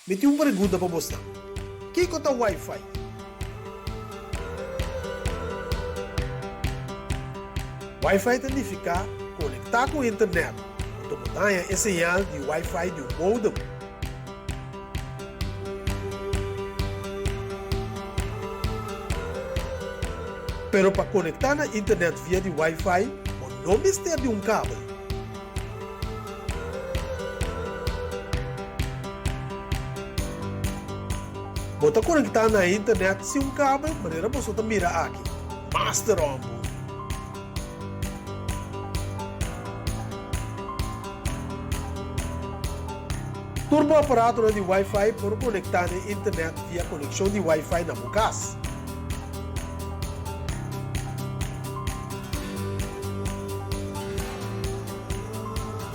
Mi tin un pregunta pa bosnan. Kiko ta Wi-Fi? Wi-Fi ta nifiká konektá ku internet, anto bo ta haña e señal di Wi-Fi di un modem. Pero pa konektá na internet via di Wi-Fi, bo no mester di un kabel. Bo ta konektá na e internet sin un kabel manera boso ta mira aki. Master Ombu! Tur bo aparatonan di Wi-Fi por konektá na e internet via konekshon di Wi-Fi na bo kas.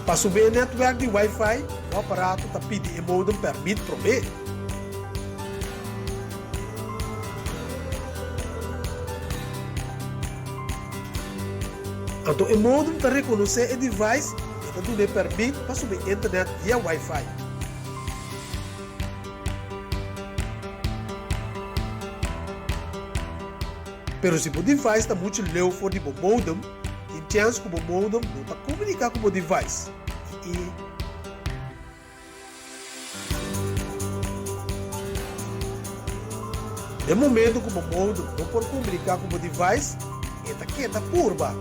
Pa subi e netwerk di Wi-Fi, bo aparato ta pidi e modem pèrmit promé. Anto e modem ta rekonosé e device i ta dun'é pèrmit pa subi internet via Wi-Fi. Pero si bo device ta muchu leu for di bo modem, tin chèns ku bo modem no ta komuniká ku bo device i e. Den momento ku bo modem no por komuniká ku bo device, e ta keda purba.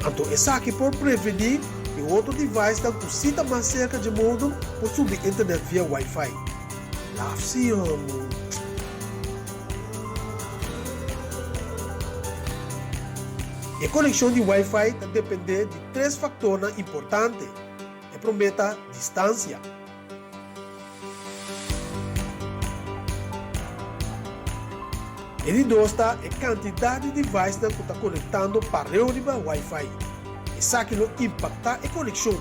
Anto esaki por prevení ku e otro devicenan ku si ta mas serka dje modem por subi internet via Wi-Fi. Laf si homo. E konekshon di Wi-Fi ta dependé di tres faktornan importante. E promé ta distansia. E di dos ta e kantidat di devicenan ku ta konektando pareu riba Wi-Fi. Esaki lo impaktá e konekshon.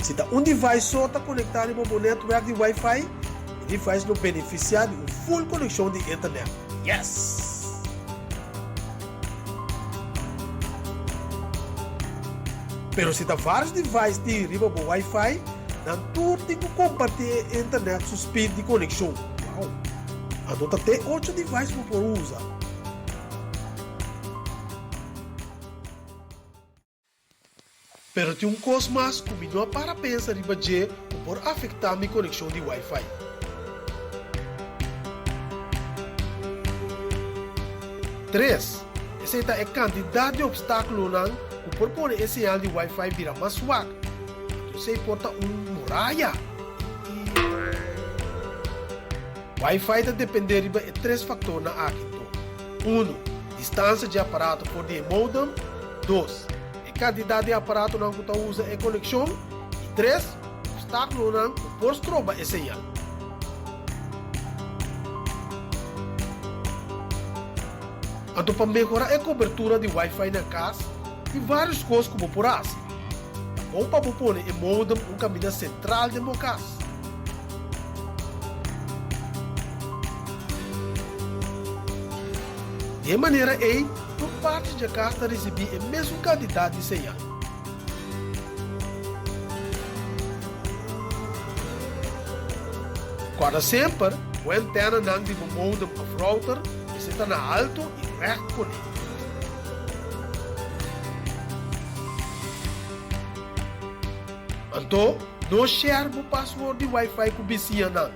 Si ta un device so ta konektá riba bo netwerk di Wi-Fi, e device lo benefisiá di un full konekshon di internet. Yes! Pero si ta varios device tin riba bo Wi-Fi, nan tur tin ku kompartí e internet su speed di konekshon. Wow! Anto ta te ocho device bo por usa. Pero tin un kos mas ku mi no a para pensa riba dje ku por afektá mi konekshon di Wi-Fi. Tres, esei ta e kantidat di opstákulonan ku por pone e señal di Wi-Fi bira mas swak. Anto esei por ta un muraya i. Wi-Fi ta dependé riba e tres faktornan aki, anto, Unu, distansia dje aparato for di e modem. Dos, e kantidat di aparatonan ku ta usa e konekshon. I tres, opstákulonan ku por stroba e señal. Anto pa mehorá e kobertura di Wi-Fi na kas, tin vários kos ku bo por hasi. Ta bon pa bo pone e modem un kaminda sentral den bo kas. Di e manera ei, tur parti dje kas ta risibí e mesun kantidat di señal. Kòrda semper ku e antenanan di bo modem òf router mester ta na alto i règt kuné. Anto, no share bo password di Wi-Fi ku bisiñanan.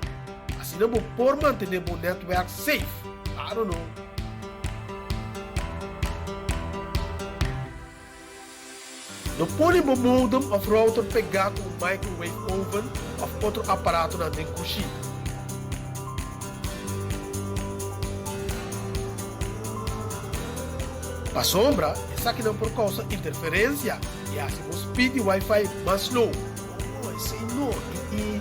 Asina bo por mantené bo netwerk safe. Claro no. No pone bo modem òf router pegá ku un microwave oven òf otro aparatonan den kushina. Pasobra esakinan por kousa interferensia i hasi bo speed di Wi-Fi mas slow. No, esei no. I.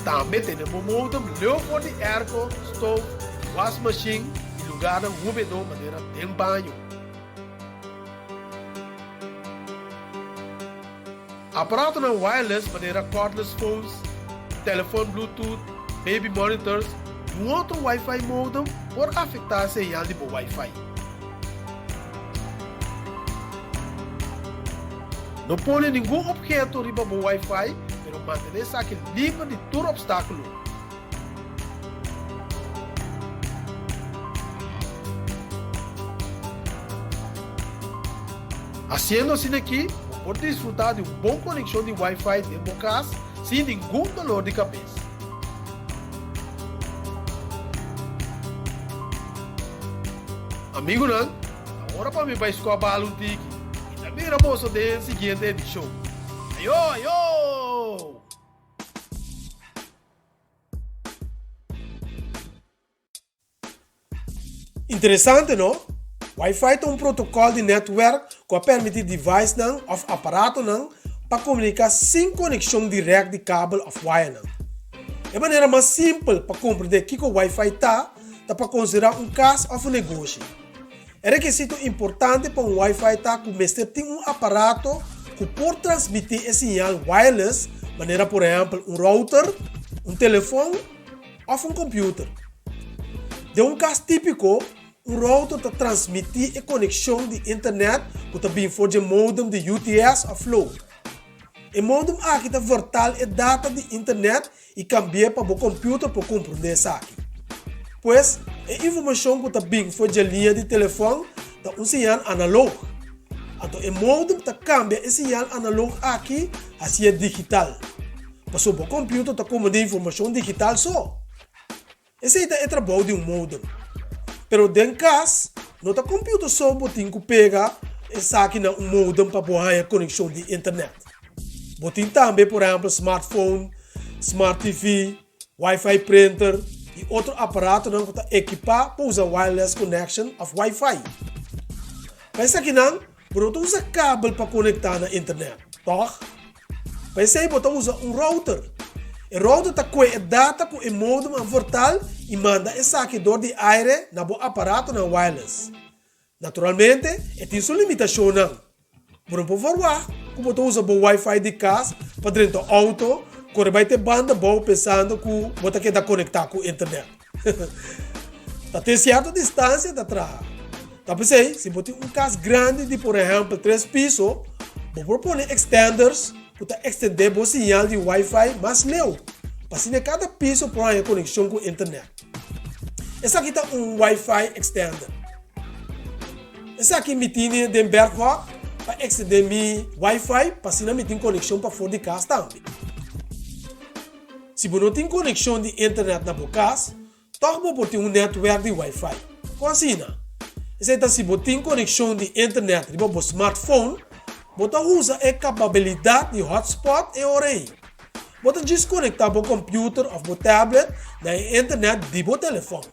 Tambe tene bo modem leu for di airco, stoof, wasmachine i lugarnan humedo manera den baño. Aparatonan wireless manera cordless phones, telefon bluetooth. baby monitors i un otro Wi-Fi modem por afektá e señal di bo Wi-Fi. No pone ningun opheto riba bo Wi-Fi pero mantené esaki liber di tur opstákulo. Hasiendo asina aki, bo por disfrutá di un bon konekshon di Wi-Fi den bo kas sin ningun dolor di kabes. Amigunan, ta ora pa mi bai skòp bal un tiki. Mi ta mira boso den e siguiente edishon. Ayo, ayo! Interesante no? Wi-Fi ta un protokòl di nètwèrk ku a permití devicenan òf aparatonan pa komuniká sin konekshon dirèkt di kabel òf wayanan. E manera mas simpel pa komprendé kiko Wi-Fi ta, ta pa konsiderá un kas òf un negoshi. E rekisito importante pa un Wi-Fi ta ku mester tin un aparato ku por transmití e siñal wireless, manera por ehèmpel un router, un telefòn òf un kòmpiuter. Den un kas típiko, un router ta transmití e konekshon di internet ku ta bin for dje modem di UTS òf Flow. E modem aki ta vertal e data di internet i kambi'é pa bo kòmpiuter por komprondé esaki. Pues, e informashon ku ta bin for dje liña di telefòn ta un siñal analog. Anto e modem ta kambia e siñal analog aki hasié digital. Pasobra bo kòmpiuter ta komprondé informashon digital so. Esei ta e trabou di un modem. Pero den kas, no ta computer so bo tin ku pega esaki na un modem pa bo haña konekshon di internet. Bo tin tambe por ehèmpel smartphone, smart TV, wifi printer i otro aparatonan ku ta ekipá pa usa wireless connection òf wifi. Pa esakinan, bo no ta usa kabel pa konektá na internet, tòg? Pa esei bo ta usa un router. E router ta kue e data ku e modem a vertal i manda esaki dor di aire na bo aparatonan wireless. Naturalmente, e tin su limitashonnan. Bo no por verwagt ku bo ta usa bo wifi di kas pa drenta outo, kore bai te banda bou pensando ku bo ta keda konektá ku internet. Ta te sierto distansia ta traha. Ta p'esei, si bo tin un kas grandi di por ehèmpel tres piso, bo por pone extenders ku ta ekstendé bo siñal di wifi mas leu, pa asina kada piso por haña konekshon ku internet. Esaki ta un wifi extender. Esaki mi tine den Berghok pa ekstendé mi wifi pa asina mi tin konekshon pafor di kas tambe. Si bo no tin konekshon di internet na bo kas, tòg bo por tin un nètwèrk di Wi-Fi. Kon asina? Esei ta si bo tin konekshon di internet riba bo smartphone, bo ta usa e kapabilidat di hotspot e ora ei. Bo ta djis konektá bo kòmpiuter òf bo tablet na e internet di bo telefòn.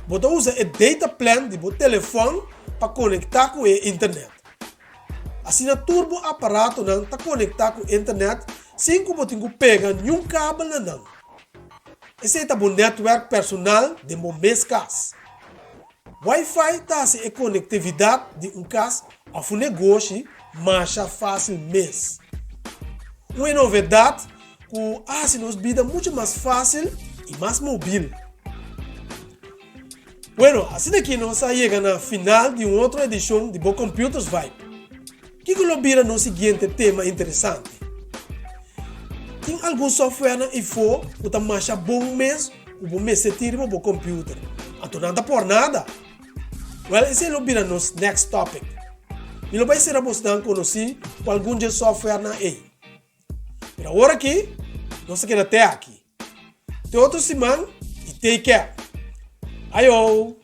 Bo ta usa e data plan di bo telefòn pa konektá ku e internet. Asina tur bo aparatonan ta konektá ku internet sin ku bo tin ku pega niun kabel na nan. Esei ta bo nètwèrk personal den bo mes kas. Wi-Fi ta hasi e konektividat di un kas òf un negoshi masha fásil mes. Un e novedat ku a hasi nos bida muchu mas fásil i mas mobil. Bueno, asina aki nos a yega na final di un otro edishon di bo Computers Vibe. Kiko lo bira nos siguiente tema interesante? Tin algun softwarenan ifo ku ta masha bon mes ku bo mester tin riba bo computer, anto nan ta por nada. Well, esei lo bira nos next topic. Mi lo bai sera bosnan konosí ku algun dje softwarenan ei. Pero awor aki, nos ta keda te aki. Te otro siman y take care. Ayo!